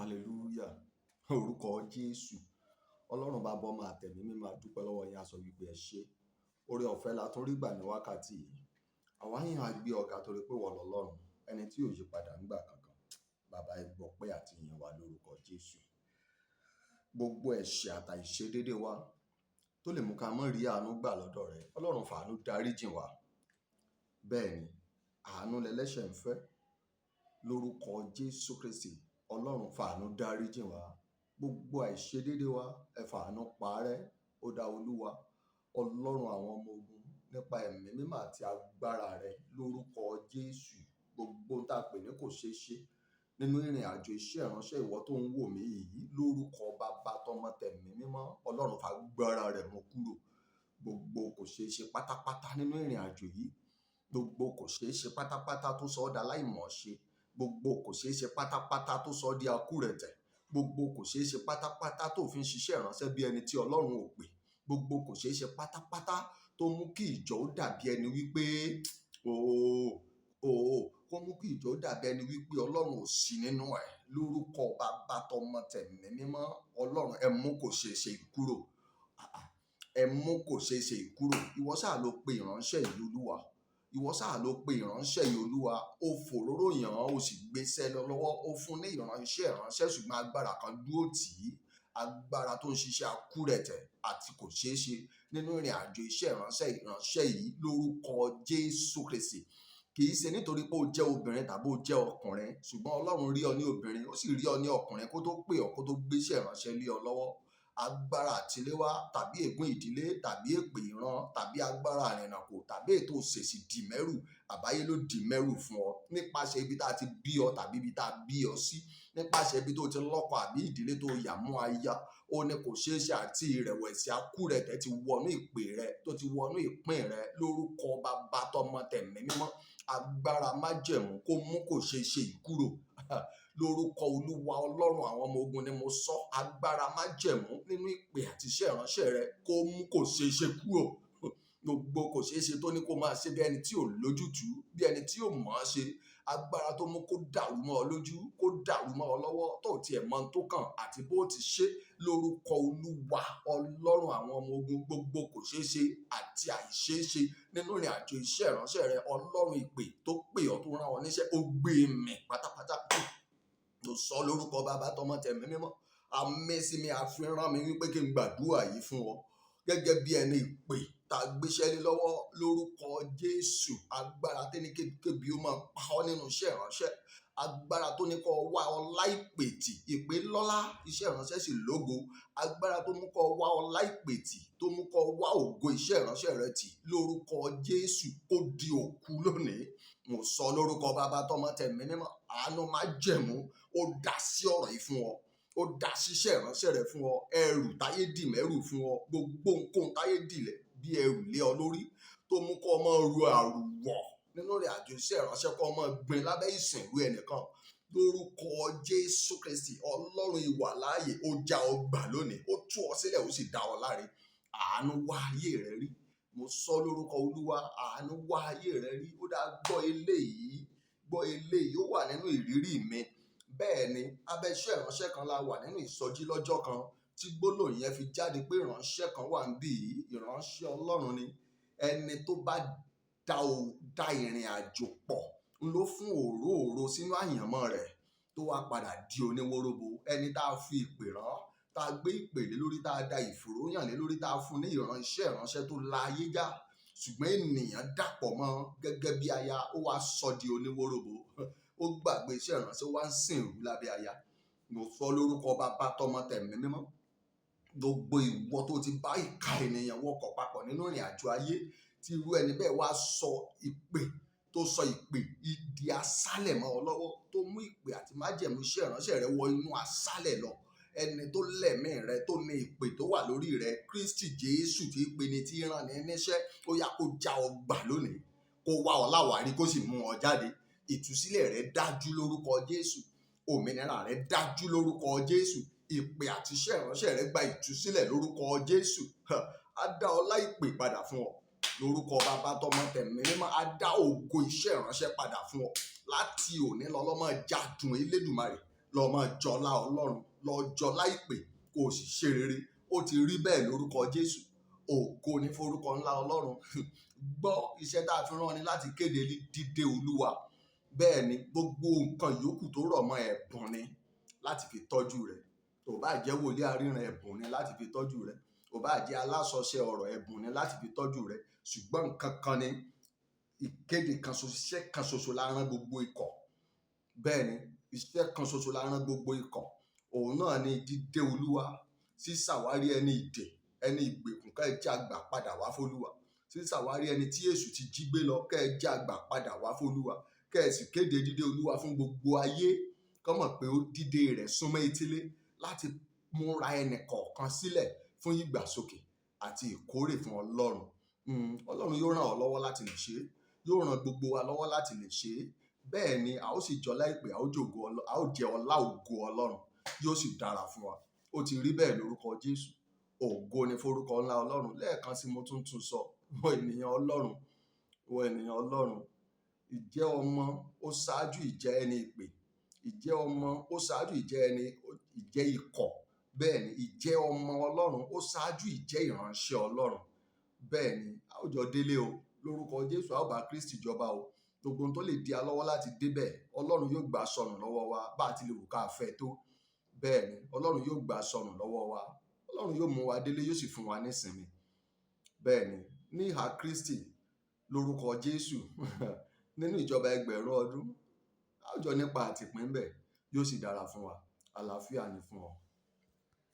Hallelujah. Orúkọ Jésù. Ọlọ́run bàbá, ọmọ àtẹ̀mí mímọ́, a dúpẹ́ lọ́wọ́ yín, a sọ wípé ẹ ṣé. Oore ọ̀fẹ́ la tún rí gbà ní wákàtí yìí. Àwa yìn, á gbé ọ ga torí pé ìwọ lọ́lọ́run, ẹni tí ò yí padà nígbà kankan. Bàbá, ẹ gbọpẹ́ àti ìyìn wa lórúkọ Jésù. Gbogbo ẹ̀ṣẹ̀ àtàìṣedédé wa tó lè mú ká má rí àánú gbà lọ́dọ̀ rẹ̀, Ọlọ́run, fàánú dáríjìn wá. Bẹ́ẹ̀ ni, àánú lẹlẹ́ṣẹ̀ ń fẹ́. Lórúkọ Jésù Kristi, Ọlọ́run, fàánú dáríjìn wá. Gbogbo àìṣedédé wa, ẹ fàánú parẹ́. Ó dá Olúwa, Ọlọ́run àwọn ọmọ ogun, nípa ẹ̀mí mímọ́ àti agbára rẹ̀, lórúkọ Jésù. Gbogbo ohun tá a pè ní kò ṣeé ṣe nínú ìrìn àjò iṣẹ́ ìránṣẹ́ ìwọ tó ń wò mí yìí, lórúkọ bàbá, tọmọ, tẹ̀mí mímọ́, Ọlọ́run fagbára rẹ̀ mú kúrò. Gbogbo kò ṣeé ṣe pátápátá nínú ìrìn àjò yìí, gbogbo kò ṣeé ṣe pátápátá tó sọ ọ́ di aláìmọ̀ọ́ṣe, gbogbo kò ṣeé ṣe pátápátá tó sọ ọ́ di akúrẹ̀tẹ̀, gbogbo kò ṣeé ṣe pátápátá tó fi ń ṣiṣẹ́ ìránṣẹ́ bí ẹni tí Ọlọ́run ò pè, gbogbo kò ṣeé ṣe pátápátá tó mú kí ìjọ ó dàbí ẹni wípé ooo ooo, kó mú kí ìjọ ó dàbí ẹni wípé Ọlọ́run ò sí nínú ẹ̀, lórúkọ bàbá, tọmọ, tẹ̀mí mímọ́, Ọlọ́run, ẹ mú kò ṣeé ṣe kúrò. Ẹ mú kò ṣeé ṣe kúrò. Ìwọ ṣáà ló pe ìránṣẹ́ yìí, Olúwa. Ìwọ ṣáà ló pe ìránṣẹ́ yìí, Olúwa. Ó fòróró yàn án, ó sì gbéṣẹ́ lọ lọ́wọ́, ó fún ní ìránṣẹ́ ìránṣẹ́, ṣùgbọ́n agbára kan dúró tì í, agbára tó ń ṣiṣẹ́ akúrẹ̀tẹ̀ àti kò ṣeé ṣe nínú ìrìn àjò iṣẹ́ ìránṣẹ́ ìránṣẹ́ yìí, lórúkọ Jésù Kristi. Kì í ṣe nítorí pé ó jẹ́ obìnrin tàbí ó jẹ́ ọkùnrin, ṣùgbọ́n Ọlọ́run rí ọ ní obìnrin, ó sì rí ọ ní ọkùnrin kó tó pè ọ́, kó tó gbéṣẹ́ ìránṣẹ́ lé ọ lọ́wọ́. Agbára àtiléwá tàbí ègún ìdílé tàbí èpè ìran tàbí agbára àrìnàkò tàbí ètò òṣèṣì dì mẹ́rù àbáyé ló dì mẹ́rù fún ọ nípasẹ̀ ibi tá a ti bí ọ tàbí ibi tá a bí ọ sí, nípasẹ̀ ibi tó ti lọ́kọ àbí ìdílé tó yà mú aya, ó ní kò ṣeé ṣe àti ìrẹ̀wẹ̀sì akúrẹ̀tẹ̀ ti wọnú ìpè rẹ, tó ti wọnú ìpín rẹ, lórúkọ bàbá, tọmọ, tẹ̀mí mímọ́, agbára májẹ̀mú kó mú kò ṣeé ṣe yìí kúrò. Lórúkọ Olúwa Ọlọ́run àwọn ọmọ ogun ni mo sọ, agbára májẹ̀mú nínú ìpè àti iṣẹ́ ìránṣẹ́ rẹ, kó mú kò ṣeé ṣe kúrò. Gbogbo kò ṣeé ṣe tó ní kó máa ṣe bí ẹni tí ò lójútùú, bí ẹni tí ò mọ̀ ọ́n ṣe, agbára tó mú kó dàrú mọ́ ọ lójú, kó dàrú mọ́ ọ lọ́wọ́, tó tiẹ̀ mọ ohun tó kàn àti bó ti ṣe, lórúkọ Olúwa Ọlọ́run àwọn ọmọ ogun, gbogbo kò ṣeé ṣe àti àìṣeé ṣe nínú ìrìn àjò iṣẹ́ ìránṣẹ́ rẹ, Ọlọ́run ìpè tó pè ọ́, tó rán ọ níṣẹ́, ó gbé e mì pátápátá. Mo sọ lórúkọ bàbá, tọmọ, tẹ̀mí mímọ́. Àmì mi àfihàn mi wípé kí n gbàdúrà yìí fún ọ gẹ́gẹ́ bí ẹni ìpè tá a gbéṣẹ́ lé lọ́wọ́. Lórúkọ Jésù, agbára tẹ́ni kébi ó máa pa ọ́ nínú iṣẹ́ ìránṣẹ́, agbára tó ní kó wá ọlá ìpè tì, ìpè lọ́lá, iṣẹ́ ìránṣẹ́ sì lógo, agbára tó mú kó wá ọlá ìpè tì, tó mú kó wá ògo iṣẹ́ ìránṣẹ́ rẹ tì, lórúkọ Jésù, kó di òkú lónìí. Mo sọ lórúkọ bàbá, tọmọ, tẹ̀mí mímọ́, àánú májẹ̀mú ó dá sí ọ̀rọ̀ yìí fún ọ, ó dá síṣẹ́ ìránṣẹ́ rẹ fún ọ. Ẹrù táyé dì mẹ́rù fún ọ, gbogbo nǹkan táyé dìlẹ̀ bí ẹrù lé ọ lórí tó mú kó ọmọ ru àrùwọ̀ nínú ìrìn àjò iṣẹ́ ìránṣẹ́, kó ọmọ gbin lábẹ́ ìsìn ìlú ẹnìkan, lórúkọ Jésù Kristi, Ọlọ́run ìwà láàyè, ó já ọ gbà lónìí, ó tú ọ sílẹ̀, ó sì dá ọ láre. Àánú wá ayé rẹ rí. Mo sọ lórúkọ Olúwa, àánú wá ayé rẹ rí. Ó dáa, gbọ́ eléyìí, gbọ́ eléyìí. Ó wà nínú ìrírí mi. Bẹ́ẹ̀ ni, abẹ́ iṣẹ́ ìránṣẹ́ kan la wà nínú ìsọjí lọ́jọ́ kan tí gbólóhùn yẹn fi jáde pé ìránṣẹ́ kan wà níbí yìí, ìránṣẹ́ Ọlọ́run ni. Ẹni tó bá dá ìrìn àjò pọ̀ ń ló fún òróòro sínú àyànmọ́ rẹ̀ tó wá padà di oníwóróbo. Ẹni tá a fi ìpè rán, tá a gbé ìpè lé lórí, tá a da ìfòróyàn lé lórí, tá a fún ní ìránṣẹ́ ìránṣẹ́ tó la ayé já, ṣùgbọ́n ènìyàn dàpọ̀ mọ́ gẹ́gẹ́ bí aya, ó wá sọ di oníwóróbo, ó gbàgbé iṣẹ́ ìránṣẹ́, ó wá ń sìn ìrú lábẹ́ aya. Mo sọ lórúkọ bàbá, tọmọ, tẹ̀mí mímọ́, gbogbo ìwọ tó ti bá ìka ènìyàn wọkọ̀ papọ̀ nínú ìrìn àjò ayé, tí irú ẹni bẹ́ẹ̀ wá sọ ìpè, tó sọ ìpè ìdí asálẹ̀ mọ́ ọ lọ́wọ́, tó mú ìpè àti májẹ̀mú iṣẹ́ ìránṣẹ́ rẹ wọ inú asálẹ̀ lọ, ẹni tó lẹ̀mí rẹ, tó ní ìpè tó wà lórí rẹ, Kristi Jésù tí í pe ni, tí í rán ni níṣẹ́, ó yá, kó já ọ gbà lónìí, kó wá ọ láwàárí, kó sì mú ọ jáde. Ìtúsílẹ̀ rẹ dájú lórúkọ Jésù. Òmìnira rẹ dájú lórúkọ Jésù. Ìpè àti iṣẹ́ ìránṣẹ́ rẹ gba ìtúsílẹ̀ lórúkọ Jésù. Á dá ọlá ìpè padà fún ọ lórúkọ bàbá, tọmọ, tẹ̀mí mímọ́. Á dá ògo iṣẹ́ ìránṣẹ́ padà fún ọ. Láti òní lọ, lọ́mọ jádùn Elédùmarè. Lọ máa jọlá Ọlọ́run, lọ jọlá ìpè, kó o sì ṣe rere. Ó ti rí bẹ́ẹ̀ lórúkọ Jésù. Ògo ní forúkọ ńlá Ọlọ́run. Gbọ́, iṣẹ́ tá a fi rán ni láti kéde dídé Olúwa. Bẹ́ẹ̀ ni, gbogbo nǹkan yòókù tó rọ̀ mọ́ ẹ̀bùn ni láti fi tọ́jú rẹ̀. Tó bá jẹ́ wòlíì aríran, ẹ̀bùn ni láti fi tọ́jú rẹ̀. Tó bá jẹ́ alásọṣẹ ọ̀rọ̀, ẹ̀bùn ni láti fi tọ́jú rẹ̀. Ṣùgbọ́n nǹkan kan ni ìkéde kan ṣoṣo, iṣẹ́ kan ṣoṣo la rán gbogbo ikọ̀. Bẹ́ẹ̀ ni, iṣẹ́ kan ṣoṣo la rán gbogbo ikọ̀. Òun náà ni dídé Olúwa, sísàwárí ẹni ìdè, ẹni ìgbèkùn, kẹ́ ẹ jẹ́ àgbà padà wá fólúwa, sísàwárí ẹni tí èṣù ti jí gbé lọ, kẹ́ ẹ jẹ́ àgbà padà wá fólúwa, kẹ́ ẹ sì kéde dídé Olúwa fún gbogbo ayé, kọ́ mọ̀ pé dídé rẹ̀ súnmọ́ etílé, láti múra ẹnì kọ̀ọ̀kan sílẹ̀ fún ìgbàsókè àti ìkórè fún Ọlọ́run. Ọlọ́run yóò ràn ọ́ lọ́wọ́ láti lè ṣe é, yóò ràn gbogbo wa lọ́wọ́ láti lè ṣe é. Bẹ́ẹ̀ ni, a ó sì jọlá ìpè, a ó jẹ ọlá ògo Ọlọ́run, yóò sì dára fún wa. Ó ti rí bẹ́ẹ̀ lórúkọ Jésù. Ògo ni forúkọ ńlá Ọlọ́run. Lẹ́ẹ̀kan sí, mo tún tún sọ, ìwọ ènìyàn Ọlọ́run, ìwọ ènìyàn Ọlọ́run, ìjẹ́ ọmọ ó ṣáájú ìjẹ́ ẹni ìpè. Ìjẹ́ ọmọ ó ṣáájú ìjẹ́ ẹni ìjẹ́ ikọ̀. Bẹ́ẹ̀ ni, ìjẹ́ ọmọ Ọlọ́run ó ṣáájú ìjẹ́ ìránṣẹ́ Ọlọ́run. Bẹ́ẹ̀ ni, a ó jọ délé o lórúkọ Jésù. A ó bá Kristi jọba o. Gbogbo ohun tó lè di alọ́wọ́ láti débẹ̀, Ọlọ́run yóò gbà sọnù lọ́wọ́ wa, bá a ti lè wù ká fẹ́ tó. Bẹ́ẹ̀ ni, Ọlọ́run yóò gbà sọnù lọ́wọ́ wa. Ọlọ́run yóò mú wa délé, yóò sì fún wa nísinmi. Bẹ́ẹ̀ ni, ní ìhà Kristi lórúkọ Jésù, nínú ìjọba 1000 ọdún, a ó jọ nípa àtìpín bẹ́ẹ̀, yóò sì dára fún wa. Àlàáfíà ni fún ọ.